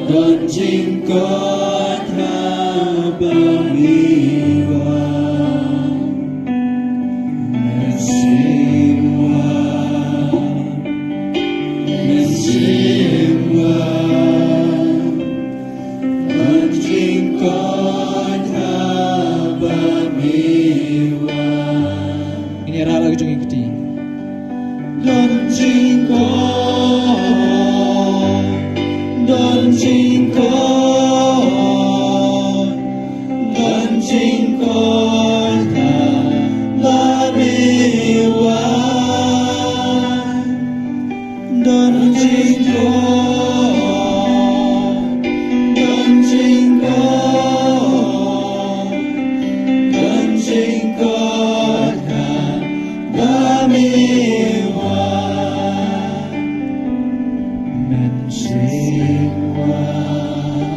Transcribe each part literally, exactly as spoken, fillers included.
Don jingkoit haba me wan. Mynsiem wan. Mynsiem wan. Don jingkoit haba me wan. Ngin ïa rah la ka jong i kti. Don jingkoit, don jingkoit, don jingkoit haba me wan. Don jingkoit, don jingkoit, don jingkoit haba me wan. Mynsiem wan.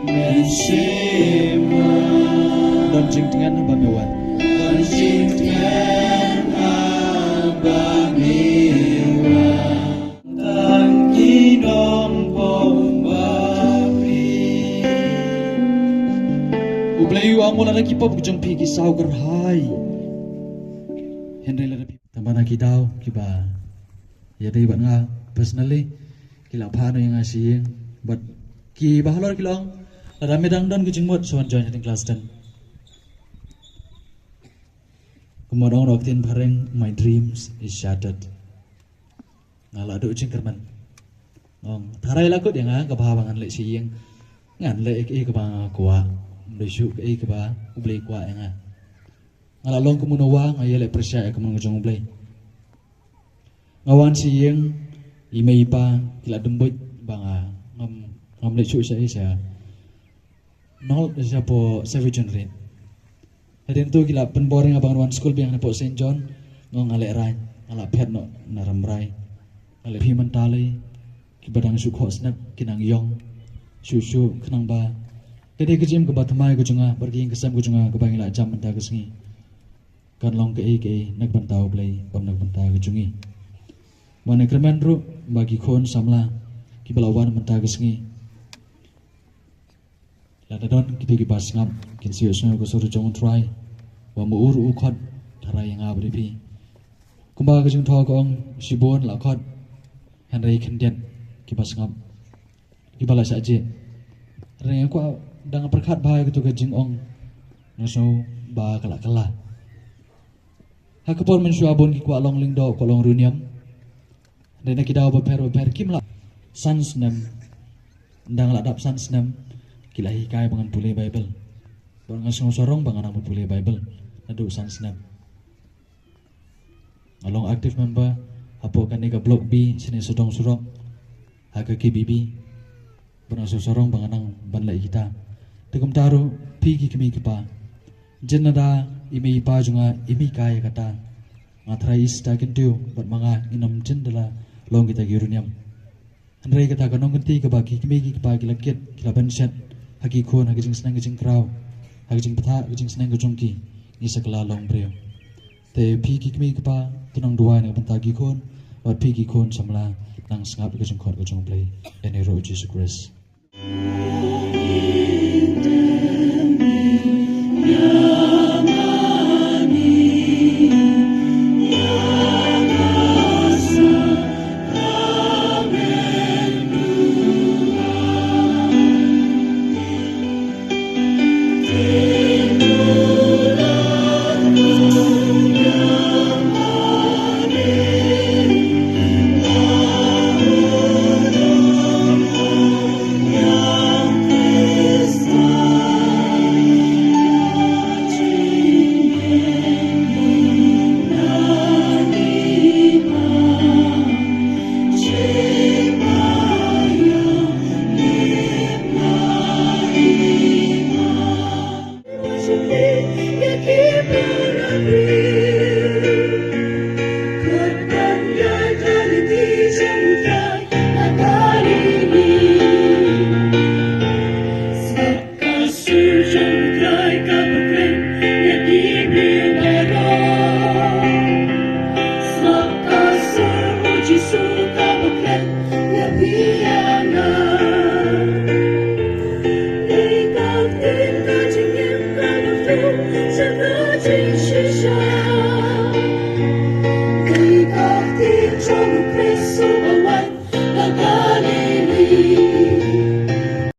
Mynsiem wan. Don jingtngen haba me wan. Don jingtngen haba me wan. Tang ki nongpop bapli. U Blei u ong, lada ki pop ki jong phi ki saw kyrhai, hynrei lada phi, tang ba na ki daw kiba ïadei bad nga personally, ki la phah noh ïa nga sha ïing. Bad kiba halor ki la ong, lada me dang don ka jingmut, sa wan join ha ktien Khlastem. Kumba ong ha ka ktien phareng, my dreams is shattered. Nga la duh jingkyrmen. Ong, tharai la kut ïa nga kaba haba ngan leit sha ïing, ngan leh ïa kaei kaba nga kwah, ym dei shuh kaei kaba U Blei u kwah ïa nga. Nga la long kum u Noah, nga ïaleh pyrshah ïa ka mon ka jong U Blei. Nga wan sha ïing, i mei i pa ki la dum buit ba nga ngam, ngam leit shuh sha, sha Nol, sha poh Saviour Junior. Hadien to ki la pynbor ïa nga ba ngan wan skul biang napoh Saint John. Nga ong nga lehraiñ, nga la phet noh na Rambrai. Nga leh phi mynta lei, kiba dang shu khohsnep ki nang ïong shuh shuh, khnang ba ka dei ka jingim kaba thymmai ka jong nga bad ka ïing ka sem ka jong nga kaba ngi la jam mynta ka sngi. Kan long kaei kaei na ka bynta U Blei, ym na ka bynta ka jong ngi. Wan ïakyrmen ruh ba ki khun samla kiba la wan mynta ka sngi, lada don kito kiba sngap, kin sa ïohsngew ka sur jong U Trai, ba ma u ruh u khot, tharai ïa nga bad ïa phi. Kumba ka jingthoh ka ong, shibun la khot, hynrei khyndiat kiba sngap, kiba la shah jied. Hynrei nga kwah dang pyrkhat bha ïa kato ka jingong, nga sngew ba ka la kylla. Ha ka por mynshuwa bun ki kwah long lyngdoh, kwah long riewniam. Hynrei na ki daw bapher bapher kim lah. San snem, ynda nga la dap san snem, ki la hikai ba ngan pule Baibl. Bad nga sngew sarong ba nga nang pule Baibl naduh san snem. Nga long active member hapoh kane ka Block B, shane Sawdong Surok, ha ka K B B. Bad nga sngew sarong ba nga nang ban leh kita. Te kumta ruh, phi ki kmie ki kpa, jin lada i mei i pa jong nga im hikai ïa kata, nga tharai i Sister Kyntiew bad ma nga ngin ym jin da la long kita ki riewniam. Hynrei kata ka nongkynti kaba ki kmie ki kpa ki la kit, ki la pynshet ha ki khun, ha ka jingsneng ka jingkraw, ha ka jingbthah ka jingsneng ka jong ki, ngi sa kylla long briew. Te phi ki kmie ki kpa, to nang duwai na ka bynta ki khun, bad phi ki khun samla, nang sngap ïa ka jingkhot ka jong U Blei, ïa une ruh U Jisu Khrist.